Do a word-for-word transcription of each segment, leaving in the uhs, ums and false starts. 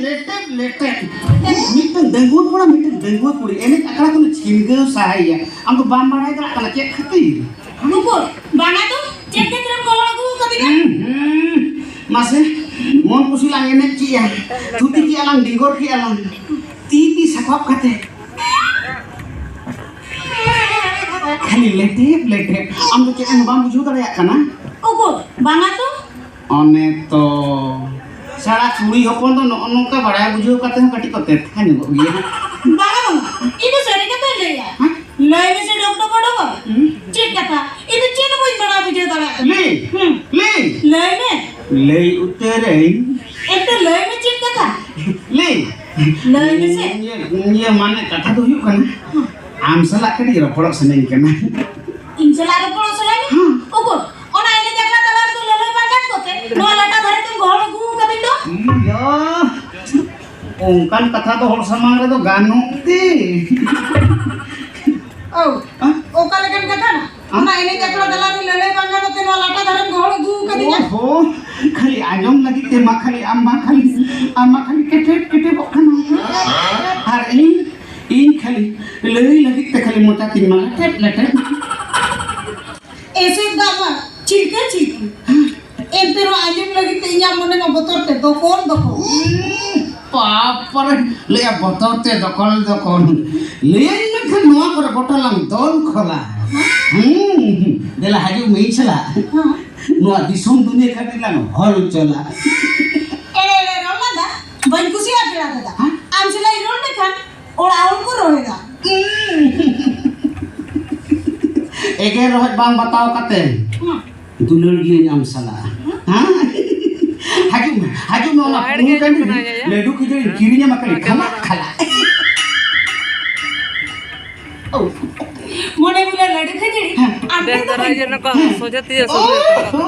ᱞᱮᱴᱮᱯ, ᱞᱮᱴᱮᱯ᱾ ᱢᱤᱫᱴᱟᱝ ᱰᱟᱺᱜᱩᱣᱟᱹ ᱠᱚᱲᱟ, ᱢᱤᱫᱴᱟᱝ ᱰᱟᱺᱜᱩᱣᱟᱹ ᱠᱩᱲᱤ ᱮᱱᱮᱡ ᱟᱠᱷᱲᱟ ᱠᱷᱚᱱ ᱪᱷᱤᱱᱜᱟᱹᱣ ᱥᱟᱦᱟᱭᱮᱭᱟ᱾ ᱟᱢ ᱫᱚ ᱵᱟᱢ ᱵᱟᱲᱟᱭ ᱫᱟᱲᱮᱭᱟᱜ ᱠᱟᱱᱟ ᱪᱮᱫ ᱠᱷᱟᱹᱛᱤᱨ? ᱩᱠᱩᱨ, ᱵᱟᱝᱟ ᱛᱚ, ᱪᱮᱫ ᱠᱷᱟᱹᱛᱤᱨᱮᱢ ᱜᱚᱦᱚᱲ ᱟᱹᱜᱩ ᱟᱠᱟᱫᱤᱧᱟ? ᱦᱩᱸ, ᱦᱩᱸ᱾ ᱢᱟᱥᱮ, ᱢᱚᱱ ᱠᱩᱥᱤ ᱞᱟᱝ ᱮᱱᱮᱡ ᱠᱮᱜᱼᱟ, ᱛᱷᱩᱛᱤ ᱠᱮᱜᱼᱟ ᱞᱟᱝ, ᱰᱤᱸᱜᱚᱨ ᱠᱮᱜᱼᱟ ᱞᱟᱝ, ᱛᱤ ᱛᱤ ᱥᱟᱯᱟᱵ ᱠᱟᱛᱮ᱾ ᱠᱷᱟᱹᱞᱤ ᱞᱮᱴᱮᱯ, ᱞᱮᱴᱮᱯ᱾ ᱟᱢ ᱫᱚ ᱪᱮᱫ ᱦᱚᱸ ᱵᱟᱢ ᱵᱩᱡᱷᱟᱹᱣ ᱫᱟᱲᱮᱭᱟᱜ ᱠᱟᱱᱟ? ᱩᱠᱩᱨ, ᱵᱟᱝᱟ ᱛᱚ᱾ ᱚᱱᱮ ᱛᱚ, ᱥᱟᱲᱟ ᱠᱩᱲᱤ ᱦᱚᱯᱚᱱ ᱫᱚ ᱱᱚᱜᱼᱚ ᱱᱚᱝᱠᱟ ᱵᱟᱲᱟᱭ ᱵᱩᱡᱷᱟᱹᱣ ᱠᱟᱛᱮ ᱦᱚᱸ ᱠᱟᱹᱴᱤᱡ ᱠᱚ ᱛᱮᱛᱷᱟ ᱧᱚᱜᱚᱜ ᱜᱮᱭᱟ᱾ ᱵᱟᱝᱟ, ᱵᱟᱝᱟ, ᱤᱧ ᱫᱚ ᱥᱟᱹᱨᱤ ᱠᱟᱛᱷᱟᱧ ᱞᱟᱹᱭᱟ᱾ ᱦᱮᱸ? ᱞᱟᱹᱭ ᱢᱮᱥᱮ ᱰᱚᱠ ᱰᱚᱠ ᱰᱚᱠ᱾ ᱦᱩᱸ? ᱪᱮᱫ ᱠᱟᱛᱷᱟ? ᱤᱧ ᱫᱚ ᱪᱮᱫ ᱦᱚᱸ ᱵᱟᱹᱧ ᱵᱟᱲᱟᱭ ᱵᱩᱡᱷᱟᱹᱣ ᱫᱟᱲᱮᱭᱟᱜ ᱠᱟᱱᱟ᱾ ᱞᱟᱹᱭ? ᱦᱩᱸ᱾ ᱞᱟᱹᱭ? ᱞᱟᱹᱭ ᱢᱮ᱾ ᱞᱟᱹᱭ ᱩᱛᱟᱹᱨᱟᱹᱧ᱾ ᱮᱱᱛᱮ ᱞᱟᱹᱭ ᱢᱮ ᱪᱮᱫ ᱠᱟᱛᱷᱟ? ᱞᱟᱹᱭ? ᱞᱟᱹᱭ ᱢᱮᱥᱮ᱾ ᱤᱭᱟᱹ, ᱤᱭᱟᱹ ᱢᱟᱱᱮ ᱠᱟᱛᱷᱟ ᱫᱚ ᱦᱩᱭᱩᱜ ᱠᱟᱱᱟ, ᱦᱩᱸ᱾ ᱟᱢ ᱥᱟᱞᱟᱜ ᱠᱟᱹᱴᱤᱡ ᱨᱚᱯᱚᱲᱚᱜ ᱥᱟᱱᱟᱧ ᱠᱟᱱᱟ᱾ ᱤᱧ ᱥᱟᱞᱟᱜ ᱨᱚᱯᱚᱲᱚᱜ ᱥᱟᱱᱟᱭ ᱢᱮ? ᱦᱩᱸ᱾ ᱩᱠᱩᱨ, ᱚᱱᱟ ᱮᱱᱮᱡ ᱟᱠᱷᱲᱟ ᱛᱟᱞᱟ ᱨᱮᱫᱚ ᱞᱟᱹᱞᱟᱹᱭ ᱵᱟᱝ ᱜᱟᱱ ᱠᱚᱛᱮ ᱱᱚᱣᱟ ᱞᱟᱴᱟ ᱫᱷᱟᱨᱮ ᱛᱮᱢ ᱜᱚᱦᱚᱲ ᱟᱹᱜᱩ ᱟᱠᱟᱫᱤᱧ ᱫᱚ? ᱤᱭᱟᱹ, ᱚᱱᱠᱟᱱ ᱠᱟᱛᱷᱟ ᱫᱚ ᱦᱚᱲ ᱥᱟᱢᱟᱝ ᱨᱮᱫᱚ ᱜᱟᱱᱚᱜ ᱛᱮ? ᱳ, ᱦᱮᱸ? ᱚᱠᱟ ᱞᱮᱠᱟᱱ ᱠᱟᱛᱷᱟ ᱱᱟ? ᱦᱮᱸ? ᱚᱱᱟ ᱮᱱᱮᱡ ᱟᱠᱷᱲᱟ ᱛᱟᱞᱟ ᱨᱮ ᱞᱟᱹᱞᱟᱹᱭ ᱵᱟᱝ ᱜᱟᱱᱚᱜ ᱛᱮ ᱱᱚᱣᱟ ᱞᱟᱴᱟ ᱫᱷᱟᱨᱮᱢ ᱜᱚᱦᱚᱲ ᱟᱹᱜᱩ ᱟᱠᱟᱫᱤᱧᱟ? ᱳᱦᱳ, ᱠᱷᱟᱹᱞᱤ ᱟᱸᱡᱚᱢ ᱞᱟᱹᱜᱤᱫ ᱛᱮ ᱢᱟ ᱠᱷᱟᱹᱞᱤ ᱟᱢ ᱢᱟ ᱠᱷᱟᱹᱞᱤ, ᱟᱢ ᱢᱟ ᱠᱷᱟᱹᱞᱤ ᱠᱮᱴᱮᱵ ᱠᱮᱴᱮᱵᱚᱜ ᱠᱟᱱᱟᱢ᱾ ᱟᱨ ᱤᱧ, ᱤᱧ ᱠᱷᱟᱹᱞᱤ ᱞᱟᱹᱭ ᱞᱟᱹᱜᱤᱫ ᱛᱮ ᱠᱷᱟᱹᱞᱤ ᱢᱚᱪᱟ ᱛᱤᱧ ᱢᱟ ᱞᱮᱴᱮᱵ ᱞᱮᱴᱮᱵ᱾ ᱮᱥᱮᱫ ᱫᱟᱜ ᱢᱟ ᱪᱷᱤᱞᱠᱟᱹ ᱪᱷᱤᱞᱠᱟᱹ᱾ ᱮᱱᱛᱮ ᱨᱮᱦᱚᱸ ᱟᱸᱡᱚᱢ ᱞᱟᱹᱜᱤᱫ ᱛᱮ ᱤᱧᱟᱹᱜ ᱢᱚᱱᱮ ᱢᱟ ᱵᱚᱛᱚᱨ ᱛᱮ ᱫᱚᱠᱚᱞ ᱫᱚᱠᱚᱞ᱾ ᱩᱸ, ᱵᱟᱯᱨᱮ, ᱞᱟᱹᱭᱟ ᱵᱚᱛᱚᱨ ᱛᱮ ᱫᱚᱠᱚᱞ ᱫᱚᱠᱚᱞ᱾ ᱞᱟᱹᱭᱟᱹᱧ ᱢᱮ ᱠᱷᱟᱱ ᱱᱚᱣᱟ ᱠᱚᱨᱮ ᱜᱚᱴᱟ ᱞᱟᱝ ᱫᱚᱞ ᱠᱷᱚᱞᱟ᱾ ᱦᱩᱸ, ᱫᱮᱞᱟ ᱦᱤᱡᱩᱜ ᱢᱮ ᱤᱧ ᱥᱟᱞᱟᱜ᱾ ᱦᱮᱸ᱾ ᱱᱚᱣᱟ ᱫᱤᱥᱚᱢ ᱫᱩᱱᱤᱭᱟᱹ ᱠᱟᱹᱴᱤᱡ ᱞᱟᱝ ᱦᱚᱞ ᱪᱚᱞᱟ᱾ ᱮᱲᱮ ᱮᱲᱮ ᱨᱚᱲ ᱞᱟᱸᱫᱟ, ᱵᱟᱹᱧ ᱠᱩᱥᱤᱭᱟᱜᱼᱟ ᱯᱮᱲᱟ ᱫᱟᱫᱟ᱾ ᱦᱮᱸ? ᱟᱢ ᱥᱟᱞᱟᱜ ᱤᱧ ᱨᱚᱲ ᱞᱮᱠᱷᱟᱱ ᱚᱲᱟᱜ ᱦᱚᱲ ᱠᱚ ᱨᱚᱦᱮᱫᱟ᱾ ᱮᱜᱮᱨ ᱨᱚᱦᱮᱫ ᱵᱟᱝ ᱵᱟᱛᱟᱣ ᱠᱟᱛᱮ᱾ ᱦᱮᱸ᱾ ᱫᱩᱞᱟᱹᱲ ᱜᱤᱭᱟᱹᱧ ᱟᱢ ᱥᱟᱞᱟᱜ᱾ ᱦᱮᱸ? ᱦᱤᱡᱩᱜ ᱢᱮ, ᱦᱤᱡᱩᱜ ᱢᱮ, ᱚᱱᱟ ᱦᱚᱲ ᱜᱮ ᱯᱩᱸᱰ ᱴᱟᱺᱰᱤ ᱦᱤᱡᱩᱜ ᱠᱟᱱᱟᱭ ᱭᱟᱭᱟ᱾ ᱞᱟᱹᱰᱩ ᱠᱷᱟᱹᱡᱟᱹᱲᱤ ᱠᱤᱨᱤᱧ ᱟᱢᱟ, ᱠᱷᱟᱹᱞᱤ ᱠᱷᱟᱞᱟᱜ, ᱠᱷᱟᱞᱟᱜ᱾ ᱢᱚᱱᱮ ᱵᱚᱞᱮ ᱞᱟᱹᱰᱩ ᱠᱷᱟᱹᱡᱟᱹᱲᱤ᱾ ᱦᱮᱸ᱾ ᱟᱨ ᱵᱮᱥ ᱫᱷᱟᱨᱟ ᱜᱮ ᱱᱚᱝᱠᱟ ᱥᱚᱡᱷᱮ ᱛᱤᱭᱟᱹ ᱥᱚᱡᱷᱮ ᱛᱟᱠᱚ᱾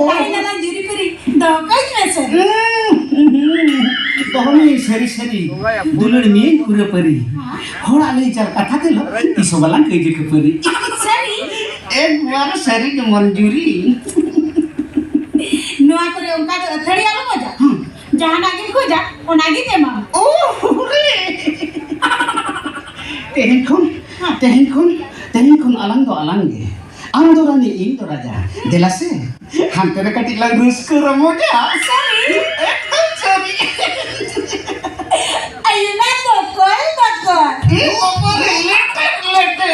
ᱛᱟᱦᱮᱸ ᱞᱮᱱᱟ ᱡᱩᱨᱤ ᱯᱟᱹᱨᱤ, ᱫᱚᱦᱚ ᱠᱟᱹᱧ ᱢᱮᱥᱮ᱾ ᱫᱚᱦᱚ ᱢᱤᱭᱟᱹᱧ ᱥᱟᱹᱨᱤ ᱥᱟᱹᱨᱤ, ᱫᱩᱞᱟᱹᱲ ᱢᱤᱭᱟᱹᱧ ᱯᱩᱨᱟᱹ ᱯᱟᱹᱨᱤ᱾ ᱦᱚᱲᱟᱜ ᱞᱟᱹᱭ ᱪᱟᱞ ᱠᱟᱛᱷᱟ ᱛᱮ ᱞᱚ, ᱛᱤᱥ ᱦᱚᱸ ᱵᱟᱞᱟᱝ ᱠᱟᱹᱭᱡᱟᱹ ᱠᱷᱟᱹᱯᱟᱹᱨᱤ᱾ ᱥᱟᱹᱨᱤ? ᱮᱠᱵᱟᱨ ᱥᱟᱹᱨᱤ ᱜᱮ ᱢᱚᱱᱡᱩᱨᱤ᱾ ᱱᱚᱣᱟ ᱠᱚᱨᱮ ᱚᱱᱠᱟ ᱫᱚ ᱟᱹᱛᱷᱟᱹᱲᱤ ᱟᱞᱚᱢ ᱚᱡᱟ᱾ ᱦᱩᱸ᱾ ᱡᱟᱦᱟᱱᱟᱜ ᱜᱮᱢ ᱠᱷᱚᱡᱟ, ᱚᱱᱟᱜᱤᱧ ᱮᱢᱟᱢᱟ᱾ ᱳ ᱦᱩᱨᱮ! ᱛᱮᱦᱮᱧ ᱠᱷᱚᱱ, ᱛᱮᱦᱮᱧ ᱠᱷᱚᱱ, ᱛᱮᱦᱮᱧ ᱠᱷᱚᱱ ᱟᱞᱟᱝ ᱫᱚ ᱟᱞᱟᱝ ᱜᱮ᱾ ᱟᱢ ᱫᱚ ᱨᱟᱱᱤ, ᱤᱧ ᱫᱚ ᱨᱟᱡᱟ᱾ ᱫᱮᱞᱟ ᱥᱮ, ᱦᱟᱱᱛᱮ ᱨᱮ ᱠᱟᱹᱴᱤᱡ ᱞᱟᱝ ᱨᱟᱹᱥᱠᱟᱹ ᱨᱚᱢᱚᱡᱟ᱾ ᱥᱟᱹᱨᱤ? ᱮᱠᱫᱚᱢ ᱥᱟᱹᱨᱤ᱾ ᱟᱭᱩ ᱢᱮ ᱵᱚᱠᱚᱞ ᱵᱚᱠᱚᱞ᱾ ᱤᱧ ᱵᱚᱠᱚᱞ ᱨᱮ ᱞᱮᱴᱮ ᱞᱮᱴᱮ᱾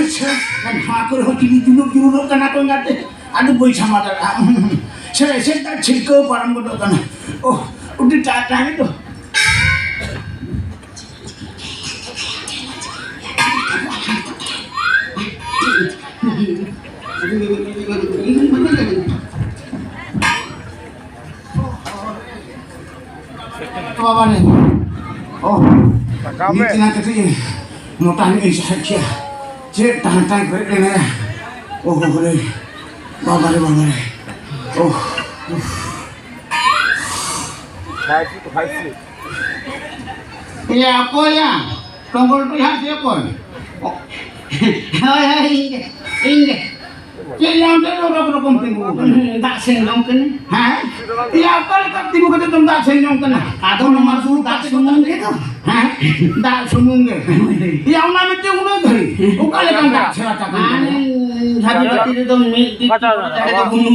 ᱟᱪᱪᱷᱟ, ᱱᱚᱣᱟ ᱠᱚᱨᱮ ᱦᱚᱸ ᱪᱤᱞᱤ ᱡᱩᱞᱩᱜ ᱡᱩᱞᱩᱜ ᱠᱟᱱᱟ ᱠᱚ ᱮᱸᱜᱟᱛᱮ᱾ ᱟᱫᱚ ᱵᱟᱹᱧ ᱥᱟᱢᱟ ᱫᱟᱲᱮᱭᱟᱜᱼᱟ᱾ ᱥᱮ ᱮᱥᱮᱫ ᱫᱟᱜ ᱪᱷᱤᱞᱠᱟᱹᱣ ᱯᱟᱨᱚᱢ ᱜᱚᱫᱚᱜ ᱠᱟᱱᱟ᱾ ᱳᱦ, ᱩᱰᱤ ᱴᱟᱴᱟ ᱜᱮ ᱫᱚ᱾ ᱵᱟᱵᱟ ᱨᱮ᱾ ᱳᱦ, ᱨᱟᱠᱟᱵ ᱢᱮ᱾ ᱱᱤᱛ ᱮᱱᱟ ᱠᱟᱹᱴᱤᱡ ᱢᱚᱴᱟ ᱧᱚᱜ ᱤᱧ ᱥᱟᱦᱮᱫ ᱠᱮᱜᱼᱟ᱾ ᱪᱮᱫ ᱴᱟᱱᱴᱟᱭ ᱠᱚᱭᱚᱜ ᱮᱱᱟᱭᱟ᱾ ᱳᱦᱳ ᱦᱳᱨᱮ, ᱵᱟᱵᱟᱨᱮ, ᱵᱟᱵᱟᱨᱮ᱾ ᱳᱦ, ᱩᱯᱷ᱾ ᱮᱭᱟ, ᱚᱠᱚᱭᱟ? ᱴᱚᱝᱜᱚᱞ ᱴᱚᱭᱟ ᱥᱮ ᱚᱠᱚᱭ? ᱦᱳᱭ, ᱦᱳᱭ, ᱤᱧ ᱜᱮ, ᱤᱧ ᱜᱮ᱾ ᱪᱮᱫ ᱭᱟ, ᱚᱸᱰᱮ ᱫᱚ ᱨᱚᱠ ᱨᱚᱠᱚᱢ ᱛᱤᱸᱜᱩ ᱟᱠᱟᱱᱟ? ᱫᱟᱜ ᱥᱮᱱ ᱡᱚᱝ ᱠᱟᱹᱱᱟᱹᱧ᱾ ᱦᱮᱸ? ᱮᱭᱟ, ᱚᱠᱟ ᱞᱮᱠᱟ ᱛᱤᱸᱜᱩ ᱠᱟᱛᱮ ᱫᱚᱢ ᱫᱟᱜ ᱥᱮᱱ ᱡᱚᱝ ᱠᱟᱱᱟ? ᱟᱫᱚ ᱱᱚᱣᱟ ᱥᱩᱨ ᱫᱟᱜ ᱥᱩᱢᱩᱝ ᱜᱮ ᱫᱚ᱾ ᱦᱮᱸ? ᱫᱟᱜ ᱥᱩᱢᱩᱝ ᱜᱮ᱾ ᱮᱭᱟ, ᱚᱱᱟ ᱢᱤᱫᱴᱮᱱ ᱩᱱᱟᱹᱜ ᱜᱷᱟᱹᱲᱤ ᱚᱠᱟ ᱞᱮᱠᱟᱢ ᱫᱟᱜ ᱥᱮᱱ ᱟᱠᱟᱱᱟ? ᱦᱟᱱᱮ ᱡᱷᱟᱹᱨᱤ ᱵᱟᱹᱴᱤ ᱨᱮᱫᱚ ᱢᱤᱫ ᱫᱤᱱ ᱫᱟᱜ ᱫᱚ